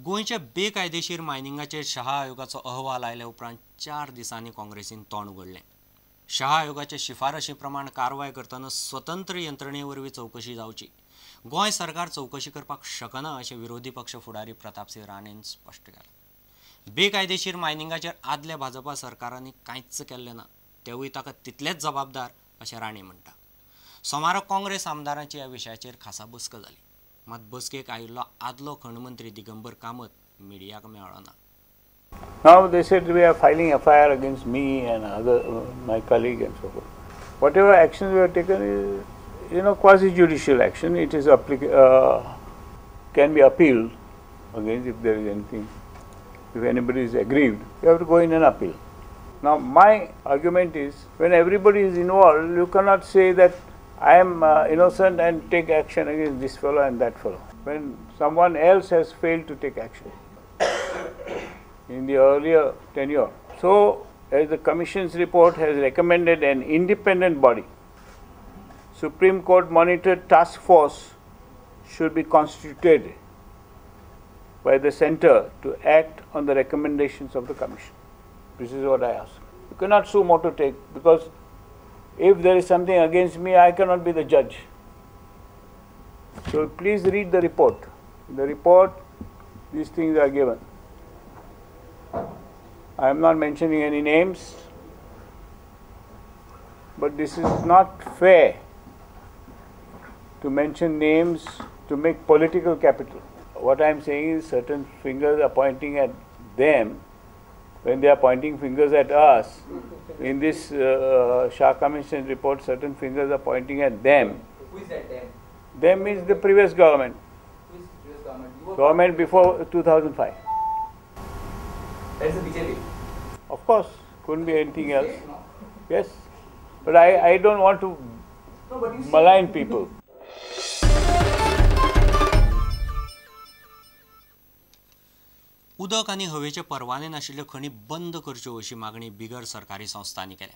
गोंयच्या बेकायदेशीर मायनिंगाचेर शहा आयोगाचो अहवाल आयल्या उपरांत 4 दिसांनी काँग्रेसीन तोंड उगडलें। शहा आयोगाचे शिफारशी प्रमाण कारवाय करतना स्वतंत्र यंत्रणे वरवीं चवकशी जावची, गोंय सरकार चवकशी करपाक शकना अशें विरोधी पक्ष फुडारी प्रतापसिंह राणेन स्पश्ट केलां। बेकायदेशीर मायनिंगाचेर आदल्या भाजपा सरकारांनी कांयच केल्लें ना, तेवूय ताका तितलेच जबाबदार अशें राणे म्हणटा। सोमारा काँग्रेस आमदारांची ह्या विशयाचेर खासा बसका जाली, मात बसकेक आयिल्लो आदलो खण मंत्री दिगंबर कामत मिडियाक मेळ्ळो ना। Now they said we are filing FIR against me and other my colleague and so forth. Whatever actions we have taken is, you know, quasi judicial action. It is can be appealed against if there is anything. If anybody is aggrieved, you have to go in and appeal. Now my argument is, when everybody is involved, you cannot say that I am innocent and take action against this fellow and that fellow, when someone else has failed to take action in the earlier tenure. So, as the Commission's report has recommended an independent body, Supreme Court monitored task force should be constituted by the center to act on the recommendations of the Commission. This is what I ask. You cannot sue motu take, because if there is something against me, I cannot be the judge. So please read the report. In the report, these things are given. I am not mentioning any names, but this is not fair to mention names to make political capital. What I am saying is, certain fingers are pointing at them when they are pointing fingers at us. In this Shah Commission report, certain fingers are pointing at them. Who is that them? Them is the previous government. Who is the previous government? Government before 2005. That is the BJP. Of course, couldn't be anything else. No? Yes, but I don't want to malign people. उदक आनी हवेचे परवाने नाशिल्ल्यो खणी बंद करच्यो अशी मागणी बिगर सरकारी संस्थांनी केल्या।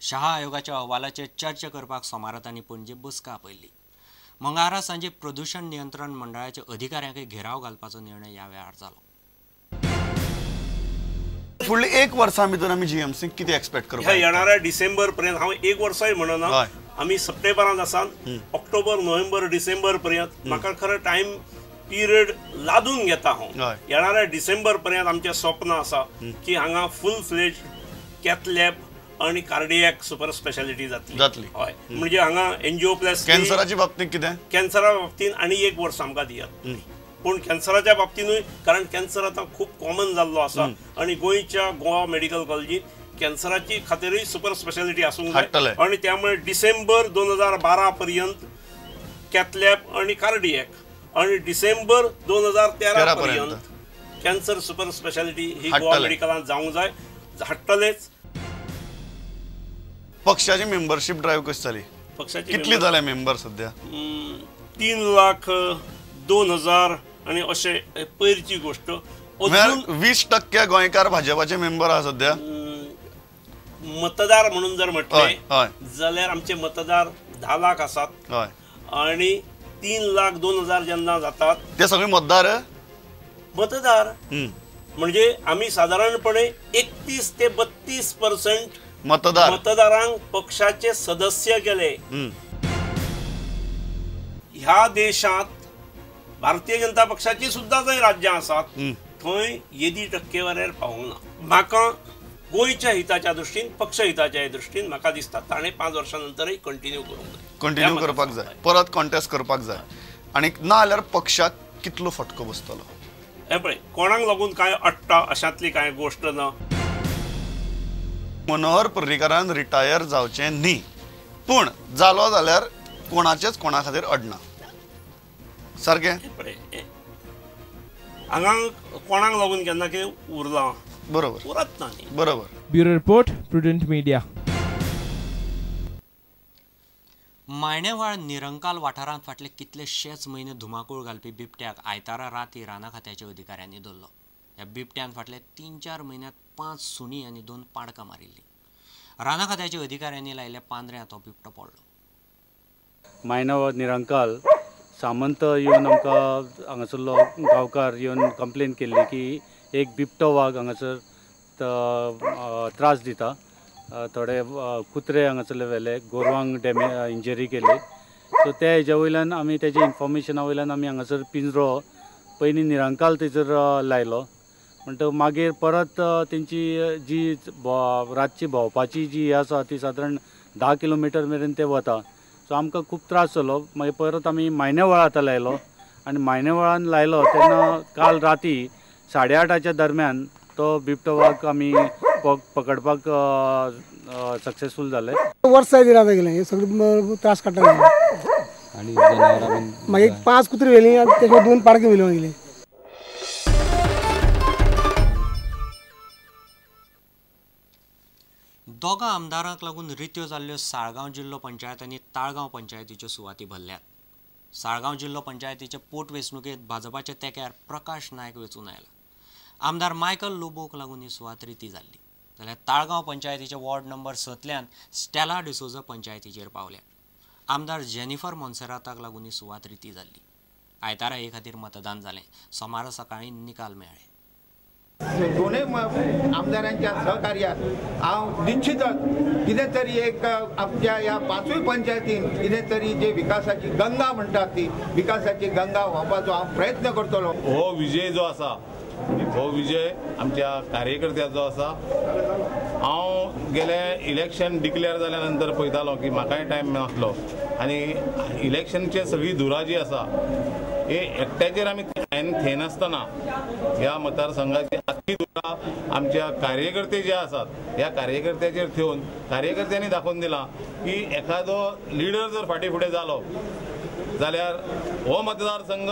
शहा आयोगाच्या अहवालाचेर चर्चा करपाक सोमारा तांणी पणजे बसका आपयल्ली। मंगळारा सांजे प्रदूषण नियंत्रण मंडळाच्या अधिकाऱ्यांक घेराव घालपाचो निर्णय ह्या वेळार जालो। फुडले एक वर्सा भितर आमी जीएमसी कितें एक्सपेक्ट करपाक ह्या येणाऱ्या डिसेंबर पर्यंत, हांव एक वर्साय म्हणना, आमी सप्टेंबरांत आसा, ऑक्टोबर नोव्हेंबर डिसेंबर पर्यंत म्हाका खरें टायम पिरियड लादून घेता हांव। येणाऱ्या डिसेंबर पर्यंत आमचें स्वप्न आसा की हांगा फूल फ्लेज कॅथलॅब आनी कार्डियक सुपर स्पेशालिटी जातली। हय, म्हणजे हांगा एनजिओप्लास्टी कॅन्सराच्या बाबतींत कितें, कॅन्सरा बाबतींत आनी एक वर्स आमकां दियात, पूण कॅन्सराच्या बाबतीनूय, कारण कॅन्सर आतां खूब कॉमन जाल्लो आसा आनी गोंयच्या गोवा मेडिकल कॉलेजींत कॅन्सराची खातीरूय सुपर स्पेशालिटी आसूंक जाय आनी त्यामुळे डिसेंबर 2012 पर्यंत कॅथलॅब आनी कार्डियक आनी डिसेंबर 2013 पर्यंत कॅन्सर सुपर स्पेशालिटी ही गोवा मेडिकलांत जावंक जाय, हाडटलेच। पक्षाची मेंबरशीप ड्रायव्ह कशी जाली? पक्षाची कितली जाल्या मेंबर सध्या? 3,02,000 आणि अशें पयरची गोष्ट। 20% गोंयकार भाजपाचे मेंबर आसा सध्या। मतदार म्हणून जर म्हटलें जाल्यार आमचे मतदार 10 लाख आसात आणि 3,02,000 जेन्ना जातात ते सगळे मतदार मतदार म्हणजे आमी साधारणपणे 31 ते 32% मतदार मतदारांक पक्षाचे सदस्य केले। ह्या देशांत भारतीय जनता पक्षाची सुद्दां जंय राज्यां आसात थंय येदी टक्केवारीर पावूंक ना। म्हाका गोंयच्या हिताच्या दृश्टीन, पक्ष हिताच्या दृश्टीन म्हाका दिसता ताणें 5 वर्सां नंतरय कंटिन्यू करूंक जाय, कंटिन्यू करपाक जाय, परत कॉन्टेस्ट करपाक जाय। आनी ना जाल्यार पक्षाक कितलो फटको बसतलो? हें पळय, कोणाक लागून कांय अडटा अशांतली कांय गोश्ट ना। मनोहर पर्रीकारान रिटायर जावचें न्ही, पूण जालो जाल्यार कोणाचेच कोणा खातीर अडना सारकें। हांगा कोणाक लागून केन्ना कितें उरलां, बरोबर उरत ना न्ही, बरोबर। Bureau report, Prudent Media. Maynewal Nirankal वाठारांत फाटले कितलेशेच म्हयने धुमाकूळ घालपी बिबट्याक आयतारा राती राना खात्याच्या अधिकाऱ्यांनी धरलो। ह्या बिबट्यान फाटले 3-4 म्हयन्यांत 5 सुणी आनी 2 पाडकां मारिल्लीं। राना खात्याच्या अधिकाऱ्यांनी लायिल्ल्या पांदऱ्यांत हो बिबटो पडलो। मायणेवाळ निरंकाल सामंत येवन आमकां हांगासरलो गांवकार येवन कंप्लेन केल्ली की एक बिबटो वाग हांगासर त्रास दिता, थोडे कुत्रे हांगासरले व्हेले, गोरवांक इंजरी केली. सो त्या हेज्या वयल्यान आमी तेज्या इन्फॉर्मेशना वयल्यान आमी हांगासर पिंजरो पयलीं निरंकाल थंयसर लायलो. म्हणटकच मागीर परत तेंची जी रातची भोंवपाची जी हे आसा ती सादारण 10 किलोमिटर मेरेन ते वता. सो आमकां खूब त्रास जालो. मागीर परत आमी मायनेवळा आतां लायलो आनी मायनेवळान लायलो तेन्ना काल राती 8:30 दरम्यान तो बिबटो वाग आमी पकडपाक सक्सेसफूल जाले. वर्सां दिला गेले सगळे त्रास काडटा आनी मागीर 5 कुत्री व्हेली आनी तेच्या 2 पाडके व्हेली मागीर. दोगां आमदारांक लागून रित्यो जाल्ल्यो साळगांव जिल्लो पंचायत आनी ताळगांव पंचायतीच्यो सुवाती भरल्यात. साळगांव जिल्लो पंचायतीचे पोटवेंचणुकेंत भाजपाच्या तेक्यार प्रकाश नायक वेंचून आयला. आमदार मायकल लोबोक लागून ही सुवात रिती जाल्ली. जाल्यार ताळगांव पंचायतीचे वॉर्ड नंबर 7 स्टेला डिसोजा पंचायतीचेर पावल्या. आमदार जेनिफर मोन्सेराताक लागून ही सुवात रिती जाल्ली. आयतारा हे खातीर मतदान जालें. सोमारा सकाळीं निकाल मेळ्ळे. दोनूय आमदारांच्या सहकार्यात हांव निश्चितच कितें तरी एक आमच्या ह्या 5 पंचायतीन कितें तरी जे विकासाची गंगा म्हणटात ती विकासाची गंगा व्हांवपाचो हांव प्रयत्न करतलो. हो विजय जो आसा हो विजय आमच्या कार्यकर्त्याचो आसा. हांव गेले इलेक्शन डिक्लेअर जाल्या नंतर पळयतालो की म्हाकाय टायम नासलो आनी इलेक्शनचे सगळी धुरा जी आसा हे एकट्याचेर आमी थेनासतना ह्या मतदारसंघाची आख्खी धुरा आमच्या कार्यकर्ते जे आसात ह्या कार्यकर्त्याचेर थेवन कार्यकर्त्यांनी दाखोवन दिलां की एखादो लिडर जर फाटीं फुडें जालो जाल्यार हो मतदारसंघ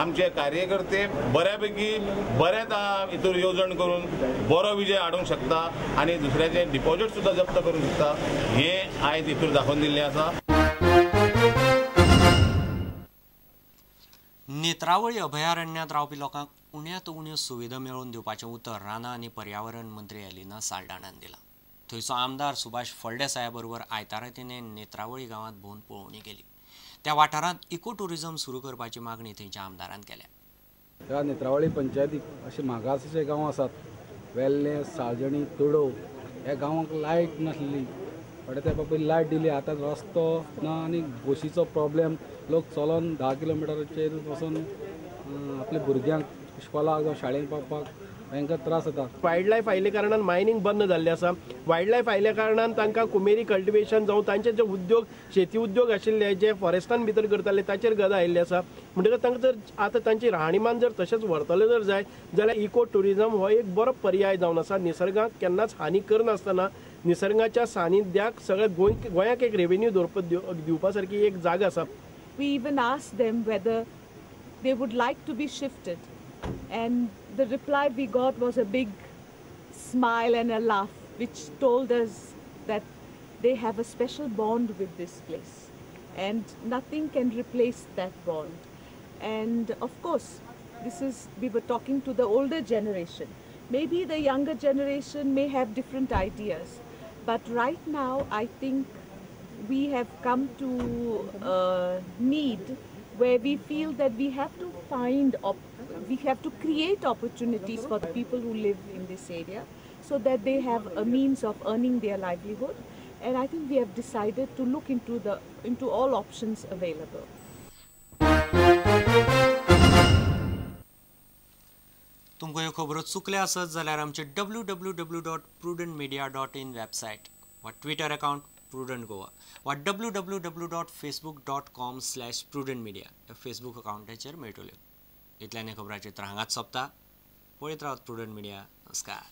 आमचे कार्यकर्ते बऱ्यापैकी बऱ्याच हितूर येवजण करून बरो विजय हाडूंक शकता आनी दुसऱ्याचे डिपॉझीट सुद्दां जप्त करूंक शकता हें आयज हितूर दाखोवन दिल्लें आसा. नेत्रावळी अभयारण्यांत रावपी लोकांक उण्यांत उण्यो सुविधा मेळोवन दिवपाचें उतर रानां आनी पर्यावरण मंत्री एलिना साल्डाणान दिलां. थंयचो आमदार सुभाष फळदेसाया बरोबर आयतारा तिणें नेत्रावळी गांवांत भोंवन पळोवणी केली. त्या वाठारांत इको टुरिझम सुरू करपाची मागणी थंयच्या आमदारान केल्या. ह्या नेत्रावळी पंचायतीक अशे मागासचे गांव आसात, वेल्ले, साळजणी, तुडो ह्या गांवांक लायट नासली. थोडे तेंपा पयलीं लायट दिली, आतां रस्तो ना आनी बशीचो प्रॉब्लेम. लोक चलोन 10 किलोमिटराचेर वचून आपल्या भुरग्यांक इस्कोलाक जावं शाळेंत पावपाक तांकां त्रास जाता. वायल्ड लायफ आयिल्ल्या कारणान मायनींग बंद जाल्लें आसा. वायल्ड लायफ आयिल्ल्या कारणान तांकां कुमेरी कल्टिवेशन जावं तांचे जे उद्योग शेती उद्योग आशिल्ले जे फॉरेस्टान भितर करताले ताचेर गदा आयिल्ले आसा. म्हणटकच तांकां जर आतां तांची राहणीमान जर तशेंच व्हरतले जर जाय जाल्यार इको ट्युरिजम हो एक बरो पर्याय जावन आसा. निसर्गाक केन्नाच हानी करनासतना निसर्गाच्या सानिध्याक सगळ्या गोंयाक एक रेवेन्यू दवरपा दिवपा सारकी एक जागा आसा. We even asked them whether they would like to be shifted, and the reply we got was a big smile and a laugh, which told us that they have a special bond with this place and nothing can replace that bond. And of course, we were talking to the older generation. Maybe the younger generation may have different ideas, but right now I think we have come to a need where we feel that we have to we have to create opportunities for the people who live in this area so that they have a means of earning their livelihood. And I think we have decided to look into all options available. तुमकां ह्यो खबरो चुकल्या आसत जाल्यार आमचे www.prudentmedia.in website वा Twitter account prudent Goa वा www.facebook.com/prudentmedia ह्या Facebook अकाउंटाचेर मेळटल्यो. इतल्यान खबरांचें चित्र हांगाच सोंपता. पळयत रावत प्रुडंट मिडिया. नमस्कार.